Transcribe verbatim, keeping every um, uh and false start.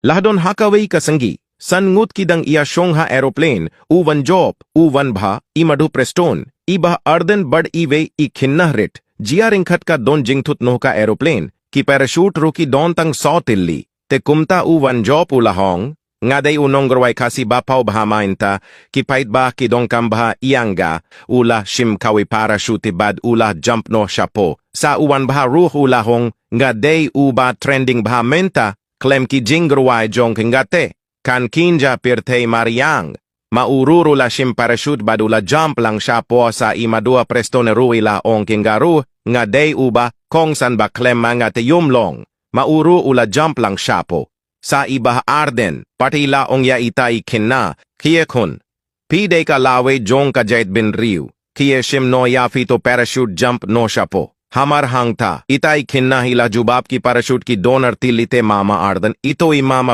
Lah don ha kawei ka sngi, san ngut ki dang ïa shong ha aeroplane, u Wanjop, u Wanbha, i Madhu Prestone, i Bah Ardent bad iwei i Khynnah Rit. Jia ryngkat ka don jingthut noh ka aeroplane, ki parachute ruh ki don tang saw tylli. Te kumta u Wanjop u la ong, nga dei u nongrwai Khasi ba paw bha mynta, ki paidbah ki donkam bha ïa nga. U la shim kawei parachute bad u la jump noh shapoh. Sa u Wanbha ruh u la ong, nga dei uba trending bha mynta, khlem ki jingrwai jong ki nga te, kan kynja pyrthei mariang. Ma u ruh u la shim parachute bad u la jump lang shapoh. Sa i Madhu Prestone ruh i la ong, nga ruh, nga dei uba kongsan ba khlem ma nga te ym long. Ma u ruh u la jump lang shapoh. Sa i Bah Ardent pat i la ong ïa ita i khynnah, khie khun, phi dei ka lawei jong ka jaitbynriew, khie shim noh ïa phi to parachute jump noh shapoh. Hamar hangta, ita i khynnah i la jubab, ki parachute ki don ar tylli te Mama Ardent, ito i Mama